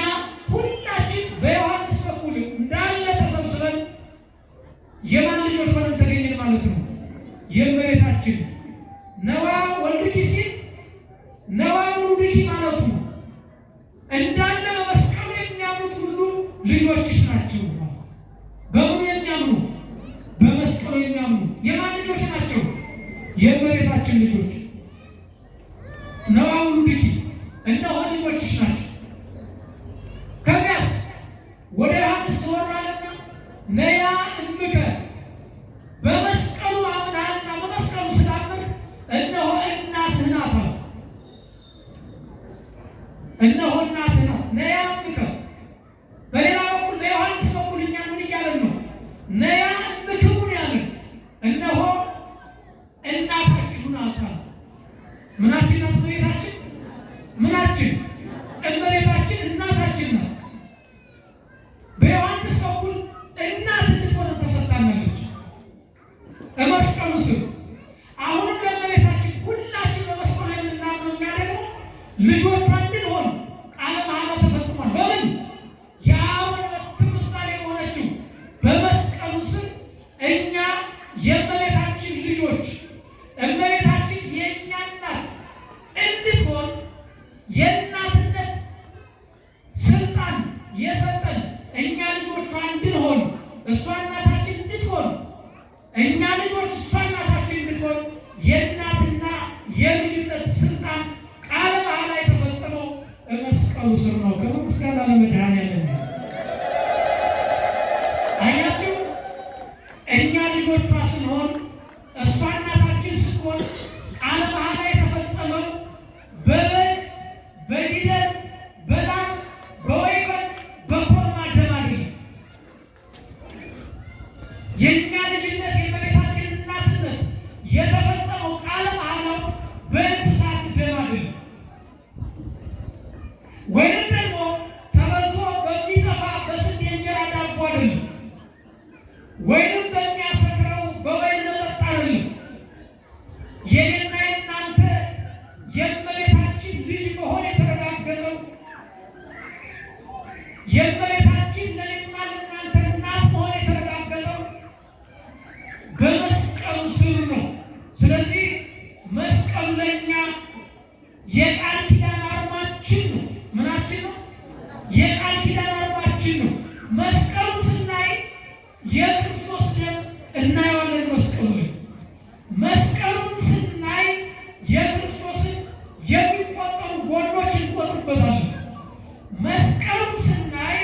ሁላችን በዮሐንስ በኩል እንዳለ ተሰብስበን የማን ልጆች ሆነን ተገኘን ማለት ነው? የእመቤታችን። ነዋ ወልድኪ ሲል ነዋ ውሉድኪ ማለቱ ነው። እንዳለ በመስቀሉ የሚያምኑት ሁሉ ልጆችሽ ናቸው። በምኑ የሚያምኑ? በመስቀሉ የሚያምኑ የማን ልጆች ናቸው? የእመቤታችን ልጆች። ነዋ ውሉድኪ፣ እነሆ ልጆችሽ ናቸው። ከዚያስ ወደ ዮሐንስ ወራለና ነያ እምከ በመስቀሉ አምናልና በመስቀሉ ስላመንክ እነሆ እናትህ ናት አለ። እነሆ እናትህ ናት። ነያ እምከ። በሌላ በኩል በዮሐንስ በኩል እኛ ምን እያለን ነው? ነያ እምክሙ ነው ያለን። እነሆ እናታችሁ ናት አለ። ምናችን ናት እመቤታችን? ምናችን? እመቤታችን እናታችን ናት። በዮሐንስ በኩል እናት እንድትሆን ተሰጥታናለች። በመስቀሉ ስም አሁንም ለእመቤታችን ሁላችን በመስቀሉ የምናምነው እኛ ደግሞ ልጆቿ እንድንሆን ቃለ መሐላ ተፈጽሟል። በምን? የአሮን በትር ምሳሌ በሆነችው በመስቀሉ ስም እኛ የእመቤታችን ልጆች፣ እመቤታችን የእኛ እናት እንድትሆን የእናትነት ስልጣን የሰጠን፣ እኛ ልጆቿ እንድንሆን፣ እሷ እናታችን እንድትሆን፣ እኛ ልጆች እሷ እናታችን እንድትሆን የእናትና የልጅነት ስልጣን ቃለ መሐላ የተፈጸመው በመስቀሉ ስር ነው። ክብር ምስጋና ለመድኃኔዓለም። አያችሁ፣ እኛ ልጆቿ ስንሆን እሷ እናታችን ስትሆን ቃለ መሐላ የተፈጸመው በበግ፣ በጊደር፣ በላም፣ በወይፈን፣ በኮርማ ደም አይደለም። የእኛ ልጅነት፣ የእመቤታችን እናትነት የተፈጸመው ቃለ መሐላው በእንስሳት ደም አይደለም፣ ወይንም ደግሞ ተበልቶ በሚጠፋ በስንዴ እንጀራ ዳቦ አይደለም፣ ወይንም በሚያሰክረው በወይን መጠጥ አይደለም። የኔና የእናንተ የእመቤታችን ልጅ መሆን የተረጋገጠው፣ የእመቤታችን ለእኔና ለእናንተ እናት መሆን የተረጋገጠው በመስቀሉ ስር ነው። ስለዚህ መስቀሉ ለእኛ የቃል ኪዳን አርማችን ነው። ምናችን ነው? የቃል ኪዳን አርማችን ነው። መስቀሉ ስናይ የክርስቶስ ደም እናየዋለን። መስቀሉ ላይ፣ መስቀሉን ስናይ የክርስቶስን የሚቆጠሩ ጎኖች እንቆጥርበታለን። መስቀሉን ስናይ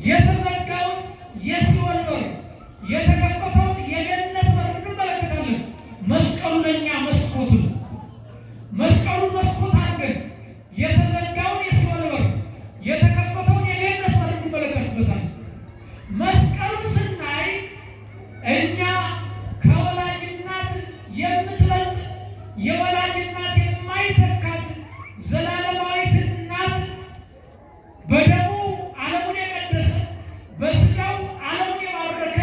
የተዘጋውን የሲኦል በር፣ የተከፈተውን የገነት በር እንመለከታለን። መስቀሉ ለእኛ መስኮት ነው። መስቀሉን መስኮት አድርገን የተዘጋውን የሲኦል በር፣ የተከፈተውን የገነት በር እንመለከትበታለን። መስቀሉን ስናይ እኛ ከወላጅ እናት የምትበልጥ፣ የወላጅ እናት የማይተካት ዘላለማዊት እናት፣ በደሙ ዓለሙን የቀደሰ፣ በስጋው ዓለሙን የባረከ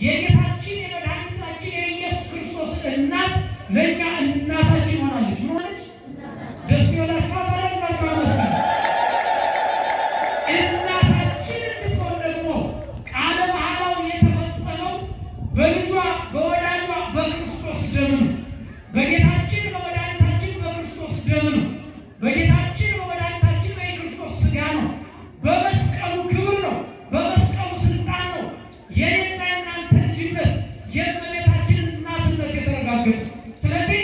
የጌታችን የመድኃኒታችን የኢየሱስ ክርስቶስ እናት ለእኛ እናታችን ሆናለች። ምን ሆነች? ደስ ይበላችኋል። ታላላችሁ አመስግኑ። እናታችን እንድትሆን ደግሞ ቃለ መሐላው የተፈጸመው በልጇ በወዳጇ በክርስቶስ ደም ነው። በጌታችን በመድኃኒታችን በክርስቶስ ደም ነው። በጌታችን በመድኃኒታችን በክርስቶስ ስጋ ነው። በመስቀሉ ክብር ነው። በመስቀሉ ስልጣን ነው። የኔና የእናንተ ልጅነት፣ የእመቤታችን እናትነት የተረጋገጠ። ስለዚህ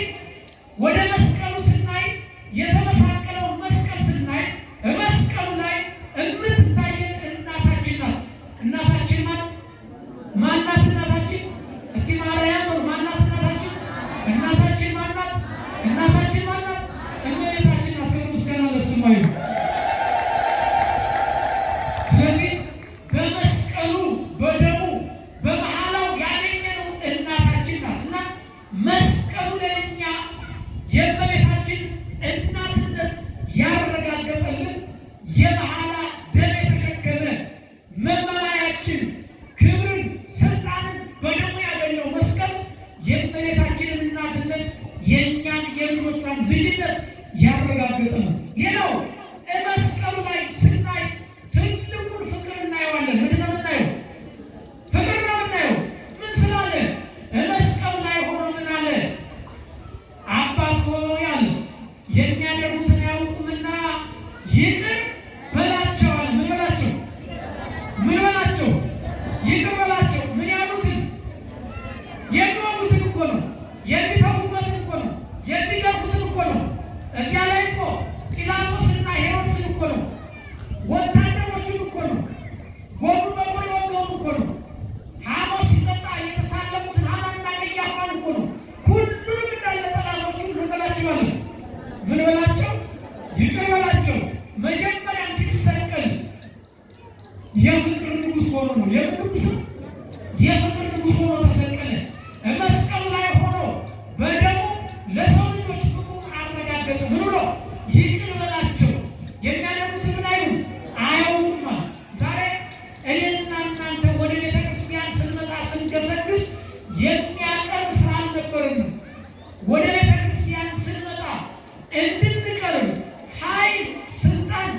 ወደ መስቀሉ ስናይ፣ የተመሳቀለውን መስቀል ስናይ መስቀሉ ላይ የምትታየን እናታችን ናት። እናታችን ማን ማናት? እናታችን እስኪ ማርያም በሉ። ማናት እናታችን? እናታችን ማናት? እናታችን ማናት? እመቤታችን ናት። ክብር ምስጋና ለስሟ ይሁን። ስለዚህ በመስቀሉ፣ በደሙ፣ በመሐላው ያገኘነው እናታችን ናት እና መስቀሉ ለእኛ የእመቤታችን እናትነት ያረጋገጠልን፣ የመሐላ ደም የተሸከመ መመማያችን፣ ክብርን ስልጣንን በደሙ ያገኘው መስቀል የእመቤታችንን እናትነት፣ የእኛን የልጆቿን ልጅነት ያረጋገጠ ነው። ሌላው መስቀሉ ላይ ስናይ ትልቁን ፍቅር እናየዋለን። ምንድን ነው የምናየው? ፍቅር ነው የምናየው። ምን ስላለ? መስቀሉ ላይ ሆኖ ምን አለ? አባት ሆይ አለ፣ የሚያደርጉትን አያውቁምና ይቅር በላቸው አለ። ምን በላቸው? ምን በላቸው? ይቅር በላቸው። ምን ያሉትን? የሚወጉትን እኮ ነው። የሚተፉበትን እኮ ነው። የሚገርፉትን እኮ ነው። እዚያ ላይ እኮ ጲላጦስና ሄሮድስን እኮ ነው። ወታደሮቹን እኮ ነው። ጎኑ በጎን የወገውን እኮ ነው። የፍቅር ንጉሥ ሆኖ ነው። የምን ንጉሥ ነው? የፍቅር ንጉሥ ሆኖ ተሰቀለ። መስቀሉ ላይ ሆኖ በደሙ ለሰው ልጆች ፍቅሩን አረጋገጠ። ምን ብሎ? ይቅር በላቸው የሚያደርጉትን ምን አይሉ አያውቁም። ዛሬ እኔና እናንተ ወደ ቤተ ክርስቲያን ስንመጣ ስንገሰግስ የሚያቀርብ ስራ አልነበረም። ወደ ቤተ ክርስቲያን ስንመጣ እንድንቀርብ ኃይል፣ ስልጣን፣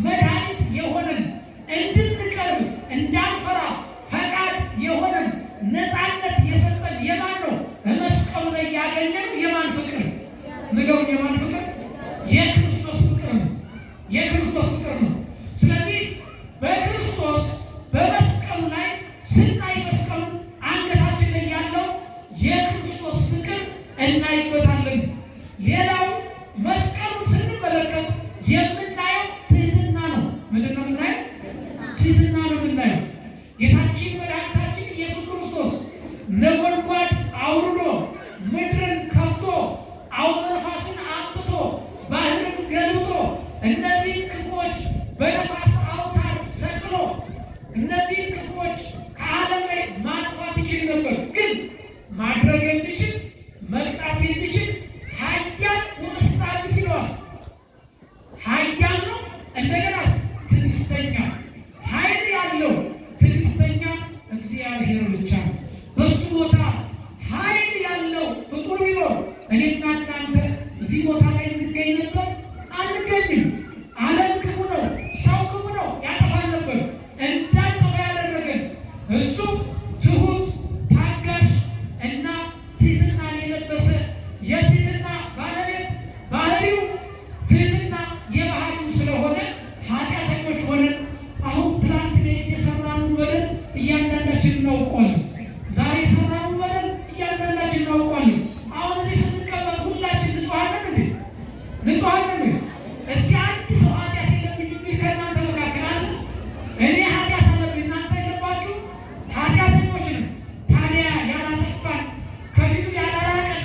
መድኃኒት የሆነን እንድንቀርብ እንዳንፈራ ፈቃድ የሆነን ነፃነት የሰጠን የማን ነው? መስቀሉ ላይ ያገኘነው የማን ፍቅር? ንገሩኝ፣ የማን ፍቅር? የክርስቶስ ፍቅር ነው። የክርስቶስ ፍቅር ነው። ስለዚህ በክርስቶስ በመስቀሉ ላይ ስናይ መስቀሉን አንገታችን ላይ ያለው የክርስቶስ ፍቅር እናይበታለን። ሌላው መስቀሉን ስንመለከት የምናየው ትህትና ነው። ምንድን ነው የምናየው? ትህትና ነው የምናየው። ጌታችን መድኃኒታችን ኢየሱስ ክርስቶስ ነጎድጓድ አውርዶ ምድርን ከፍቶ አውሎ ነፋስን አምጥቶ ባህርን ገልብጦ እነዚህን ክፉዎች በነፋስ አውታር ሰቅሎ እነዚህን ክፉዎች ከዓለም ላይ ማጥፋት ይችል ነበር። ግን ማድረግ የሚችል መቅጣት የሚችል ኃያል ወመስተዓግስ ይለዋል። ኃያል ነው። እንደገናስ ትዕግስተኛ፣ ኃይል ያለው ትዕግስተኛ እግዚአብሔር ብቻ ነው። በሱ ቦታ ኃይል ያለው ፍጡር ቢኖር እኔና እናንተ እዚህ ቦታ ላይ እንገኝ ነበር? አንገኝም። ዓለም ክፉ ነው፣ ሰው ክፉ ነው፣ ያጠፋን ነበር። እንዳንጠፋ ያደረገን እሱ ትሁት ታጋሽ እና ትህትናን የለበሰ የትህትና ባለቤት ባህሪው ትህትና የባህሪው ስለሆነ ኃጢአተኞች ሆነን አሁን ትላንት ሌሊት የሰራነውን በደል እያንዳንዳችን እናውቀዋለን። ዛሬ የሰራነውን በደል እያንዳንዳችን እናውቀዋለን። አሁን እዚህ ስንቀመጥ ሁላችን ንጹሐን ነን እንዴ? ንጹሐን ነን ወይ? እስቲ አንድ ሰው ኃጢአት የለብኝ የሚል ከእናንተ መካከል አለ? እኔ ኃጢአት አለብኝ፣ እናንተ የለባችሁ? ኃጢአተኞች ነን። ታዲያ ያላጠፋን ከፊቱ ያላራቀን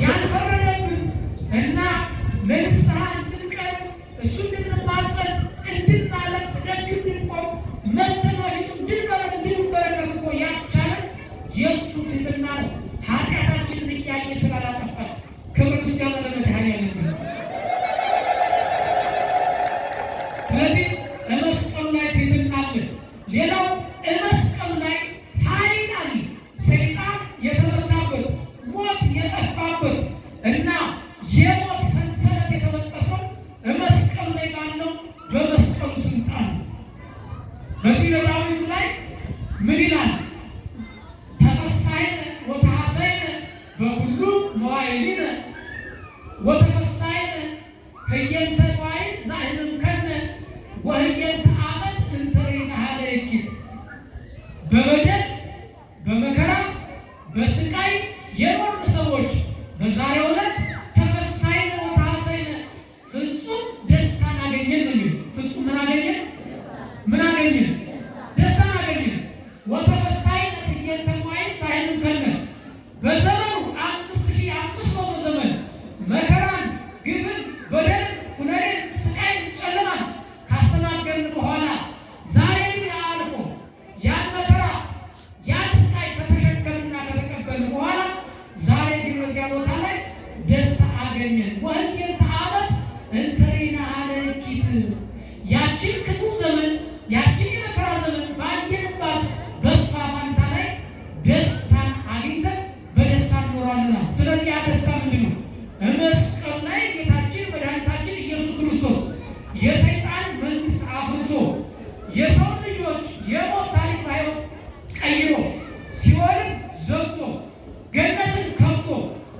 ያልፈረደብን እና ለንስሐ እንድንቀርብ እሱ እንድንማጸን እንድናለቅስ ደጁ እንድንቆም መጥተን በፊቱ እንድንበረከት እኮ ያስቻለን የእሱ ትሕትና ነው። ኃጢአታችንን እያየ ስላላጠፋን ክብር ምስጋና ለመድኃኔዓለም ይሁን። ስለዚህ በመስቀሉ ላይ ትሕትና አለ። ሌላው በመስቀሉ ላይ ኃይል አለ። ሰይጣን የተመታበት ሞት የጠፋበት እና የሞት ሰንሰለት የተበጠሰው በመስቀሉ ላይ ባለው በመስቀሉ ስልጣን ነው። በዚህ በዳዊቱ ላይ ምን ይላል? ተፈሳይነ ወተሐሰይነ በኩሉ መዋዕሊነ ወተፈሳይነ ህየንተ መዋዕል ዘአሕመምከነ ወህየንተ ዓመት እንተ ርኢናሃ ለእኪት። በበደል በመከራ በስቃይ የኖርን ሰዎች በዛሬው ዕለት ተፈሳይነ ወተሐሰይነ ፍጹም ደስታን አገኘን ነው የሚለው። ፍጹም ምን አገኘን? ምን አገኘን? ደስታን አገኘን። ወተፈሳይነ ህየንተ መዋዕል ዘአሕመምከነ በዘመኑ 5500 ዘመን መከራን፣ ግፍን፣ በደልን፣ ኩነኔን፣ ስቃይን፣ ጨለማን ካስተናገድን በኋላ ዛሬ ግን አልፎ ያን መከራ ያን ስቃይ ከተሸከምና ከተቀበልን በኋላ ዛሬ ግን በዚያ ቦታ ላይ ደስታ አገኘን። ወህየንተ ዓመት እንተ ርኢናሃ ለእኪት ያችን ክፉ ዘመን ያችን የመከራ ዘመን ባየንባት በሷ ፋንታ ላይ ደስታን አግኝተን በደስታ እንኖራለን። ስለዚህ ያ ደስታ ምንድን ነው? መስቀሉ ላይ ጌታችን መድኃኒታችን ኢየሱስ ክርስቶስ የሰይጣን መንግስት አፍርሶ የሰውን ልጆች የሞት ታሪክ በሕይወት ቀይሮ ሲኦልን ዘግቶ ገነትን ከፍቶ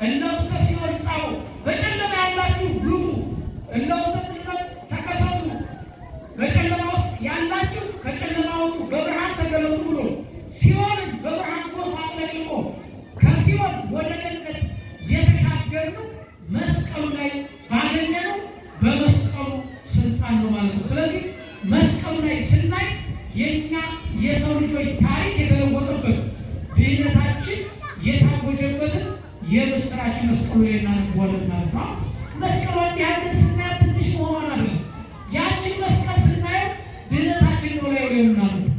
እነ ውስተ ሲኦል ጻኡ፣ በጨለማ ያላችሁ ውጡ፣ እነ ውስተ ጽልመት ተከሰቱ፣ በጨለማ ውስጥ ያላችሁ ከጨለማ ውጡ፣ በብርሃን ተገለጡ ብሎ ሲኦልን በብርሃን ጎርፍ አጥለቅልቆ ከሲኦል ወደ ገነት የተሻገርነው መስቀሉ ላይ ባገኘነው በመስቀሉ ስልጣን ነው ማለት ነው። ስለዚህ መስቀሉ ላይ ስናይ የኛ የሰው ልጆች ታሪክ የተለወጠበት ድህነታችን የታወጀበትን የምስራች መስቀሉ ላይ እናነበዋለን ማለት ነው። መስቀሏ እንዲህ አድርገን ስናያት ትንሽ መሆኗን አይደለም። ያችን መስቀል ስናየው ድህነታችን ነው ላይ ላይ የምናነበው።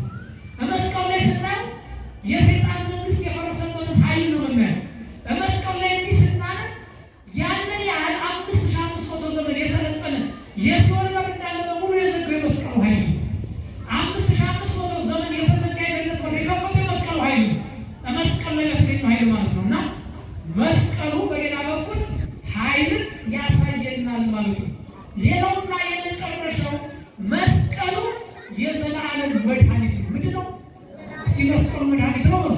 የዘላለም መድኃኒት ነው። ምንድን ነው? እስኪ መስቀሉ መድኃኒት ነው በሉ።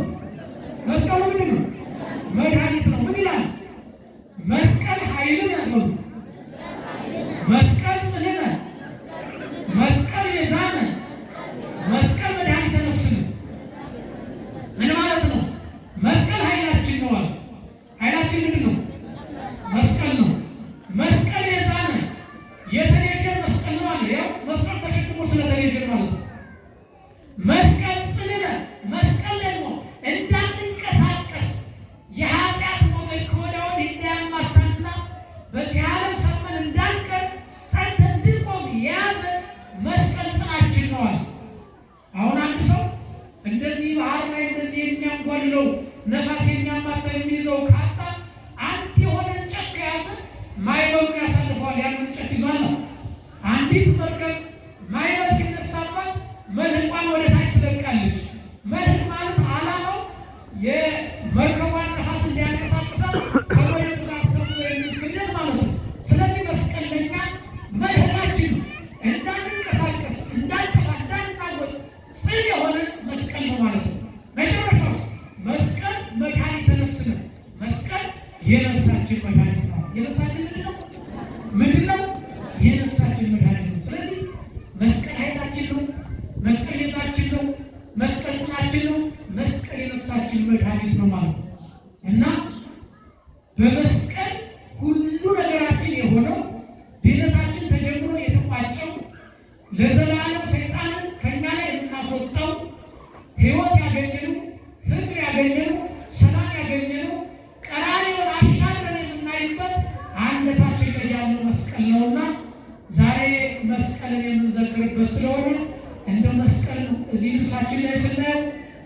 መስቀሉ ምንድን ነው? መድኃኒት ነው። ምን ይላል? መስቀል ኃይልነ በሉ። መስቀል ጽንዕነ፣ መስቀል ቤዛነ፣ መስቀል መድኃኒተ ነፍስነ። ምን ማለት ነው? መስቀል ኃይላችን ነው አለ። ኃይላችን ምንድን ነው? መስቀል ነው። መስቀል ቤዛነ፣ የተቤዠን መስቀል ነው አለ። ያው መስቀል ተሸክሞ ስለተቤዠን ማለት ነው። መስቀል ጽንዕነ፣ መስቀል ደግሞ እንዳንንቀሳቀስ የኃጢአት ሞገድ ከወዲያ ወዲህ እንዳያማታንና በዚህ ዓለም ሰጥመን እንዳንቀር ጸንተን እንድንቆም የያዘ መስቀል ጽናችን ነው አለ። አሁን አንድ ሰው እንደዚህ ባህር ላይ እንደዚህ የሚያንጓልለው ነፋስ የሚያማታው የሚይዘው ካጣ አንድ የሆነ እንጨት ከያዘ ማዕበሉን ያሳልፈዋል። ያንን እንጨት ይዟል ነው። አንዲት መርከብ ማዕበል ሲነሳባት መልህቋን ወደ ታች ትለቃለች። መልህቅ ማለት ዓላማው የመርከቧን ነፋስ እንዲያንቀሳቅሳት ከመሬቱ ጋር ሰጥቶ የሚይዝ ክብደት ማለት ነው። ስለዚህ መስቀል ለኛ መልህቃችን ነው። እንዳንንቀሳቀስ፣ እንዳንጠፋ፣ እንዳንናወጽ ጽን የሆነ መስቀል ነው ማለት ነው። መጨረሻውስ መስቀል መድኃኒተ ነፍስ ነው። መስቀል የነፍሳችን መድኃኒት ነው። የነፍሳችን ምንድን ነው? ምንድን ነው? የነፍሳችን መድኃኒት ነው። ስለዚህ መስቀል ኃይላችን ነው። መስቀል ቤዛችን ነው። መስቀል ጽናችን ነው። መስቀል የነፍሳችን መድኃኒት ነው ማለት ነው እና በመስቀል ሁሉ ነገራችን የሆነው፣ ድነታችን ተጀምሮ የተቋጨው፣ ለዘላለም ሰይጣንን ከእኛ ላይ የምናስወጣው፣ ሕይወት ያገኘነው፣ ፍቅር ያገኘነው፣ ሰላም ያገኘነው፣ ቀራንዮን አሻግረን የምናይበት አንገታችን ላይ ያለው መስቀል ነውና ዛሬ መስቀልን የምንዘክርበት ስለሆነ እንደ መስቀል እዚህ ልብሳችን ላይ ስናየው፣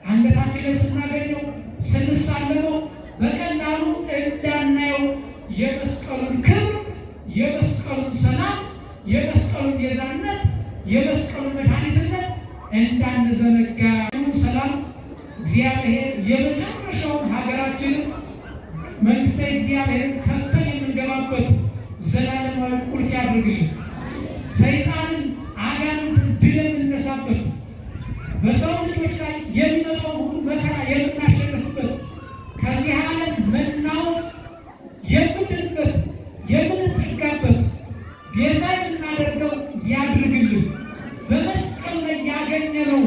አንገታችን ላይ ስናገኘው፣ ስንሳለመው በቀላሉ እንዳናየው የመስቀሉን ክብር፣ የመስቀሉን ሰላም፣ የመስቀሉን ቤዛነት፣ የመስቀሉን መድኃኒትነት እንዳንዘነጋ ሰላም እግዚአብሔር የመጨረሻውን ሀገራችንን መንግስተ እግዚአብሔርን ከፍተን የምንገባበት ዘላለማዊ ቁልፍ ያድርግልን። ሰይጣንን አጋንንትን ድል የምንነሳበት፣ በሰው ልጆች ላይ የሚመጣው ሁሉ መከራ የምናሸንፍበት፣ ከዚህ ዓለም መናወጽ የምንድንበት፣ የምንጠጋበት፣ ቤዛ የምናደርገው ያድርግልን። በመስቀል ላይ ያገኘነው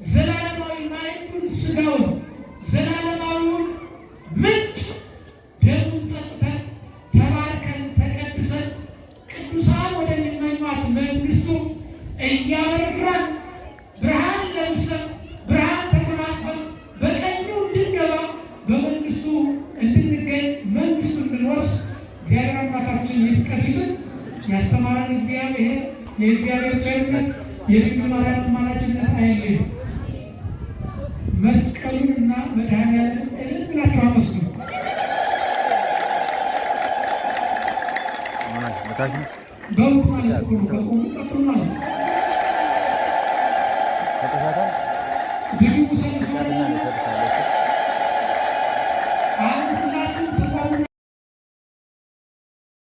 ዘላለማዊ ማዕዱን ስጋውን፣ ዘላለማዊውን ምንጭ ደሙን ጠጥተን ተባርከን ተቀድሰን ቅዱሳን ወደሚመኟት መንግስቱ እያበራን ብርሃን ለብሰን ብርሃን ተጎናጽፈን በቀኙ እንድንገባ፣ በመንግስቱ እንድንገኝ፣ መንግስቱ እንድንወርስ እግዚአብሔር አምላካችን ይፍቀድልን። ያስተማረን እግዚአብሔር፣ የእግዚአብሔር ቸርነት፣ የድንግል ማርያም አማላጅነት አይለየን። መስቀሉንና መድኃኔዓለምን እልል ብላችሁ አመስግኑ። በሉት ማለት እኮ ነው። ከቆሙ ቀጥሉ ማለት ነው። ድግሙ ሰልሶ